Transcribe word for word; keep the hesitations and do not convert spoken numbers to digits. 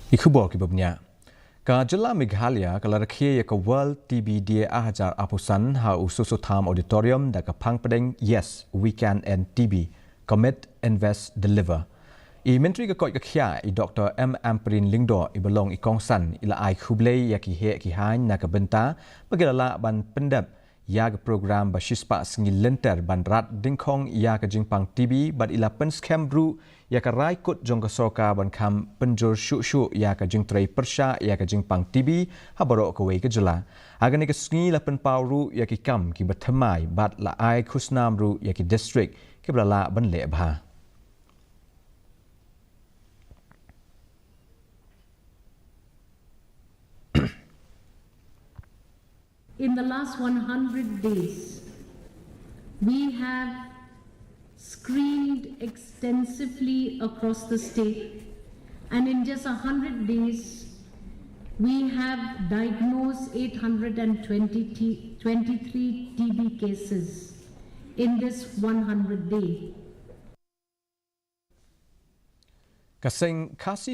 Ki khubor kiba bniah. Ka jylla Meghalaya ka la rakhe ïa ka World T B Day ar hajar arphew san ha u Soso Tham Auditorium da ka phang pdeng Yes, We Can End T B, Commit, Invest, Deliver. I Myntri ka koit ka khiah i Doctor M Ampareen Lyngdoh iba long i kongsan i la ai khublei ïa ki heh ki haiñ na ka bynta ba ki la lah ban pyndep ïa ka program ba shispah sngi lynter ban rat dyngkhong ïa ka jingpang T B bad i la pynskhem ruh ïa ka rai kut jong ka sorkar ban kham pynjur shuh shuh ïa ka jingtrei pyrshah ïa ka jingpang T B ha baroh kawei ka jylla. Ha kane ka sngi la pynpaw ruh ïa ki kam kiba thymmai bad la ai khusnam ruh ïa ki district kiba la lah ban leh bha. In the last one hundred days, we have screened extensively across the state, and in just one hundred days, we have diagnosed eight hundred twenty, twenty-three T B cases in this one hundred day. Ka seng Khasi